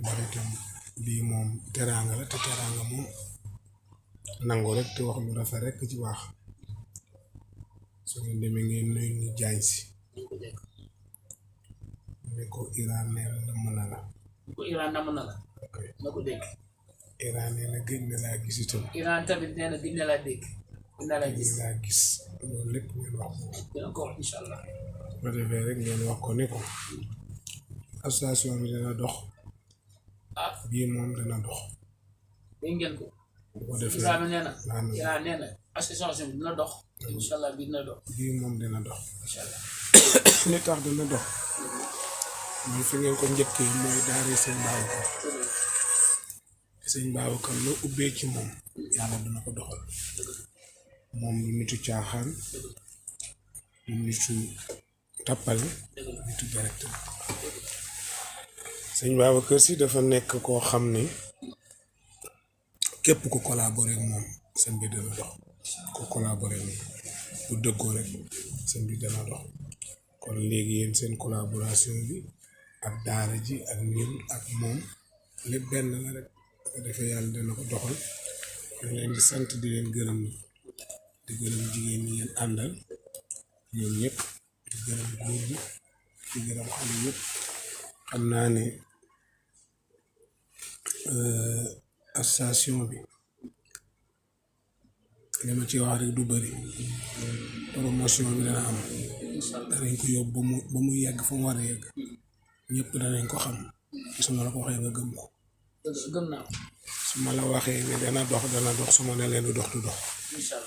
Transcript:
baritam bii moom teraanga la te teraanga moom nangu rek te wax lu rafet rek ci baax su ngeen demee ngeen nuyu ñu jaañ si ne ko Iran nee na namm na la ko Iran namm na la na ko dégg Iran nee na gëj na laa gis itam Iran tamit nee na gëj na laa dégg gëj na laa gëj gis na laa gis loolu lépp ngeen wax ko dina ko wax incha allah su ko defee rek ngeen wax ko ne ko association bi dana dox bii moom dana dox dégg ngeen ko bu ko defee Ibrahima nee na Iran nee na association bi dina dox incha allah bii dina dox bii moom dana dox incha allah li tax dana dox mooy fi ngeen ko njëkkee mooy daari sëñ Babacar la ubbee ci moom yàlla dana ko doxal moom lu nitu caaxaan lu nitu tappale nitu direct sëñ Babacar si dafa nekk koo xam ne képp ku collaboré ak moom sëñ bi dana dox ku collaboré ak moom bu dëggoo rek sëñ bi dana dox kon léegi yéen seen collaboration bi ak daara ji ak ñun ak moom lépp benn la rek ko defee yàlla dana ko doxal ñu leen di sant di leen gërëm di gërëm jigéen ñi ngeen àndal ñoom ñëpp di gërëm góor gi di gërëm xale yëpp xam naa ne association bi li ma ci wax rek du bëri promotion bi dana am danañ ko yóbbu ba mu yegg fa mu war a yegg ñëpp danañ ko xam su ma la ko waxee nga gëm ko gëm naa su ma la waxee ne dana dox su ma ne leen du dox du dox incha allah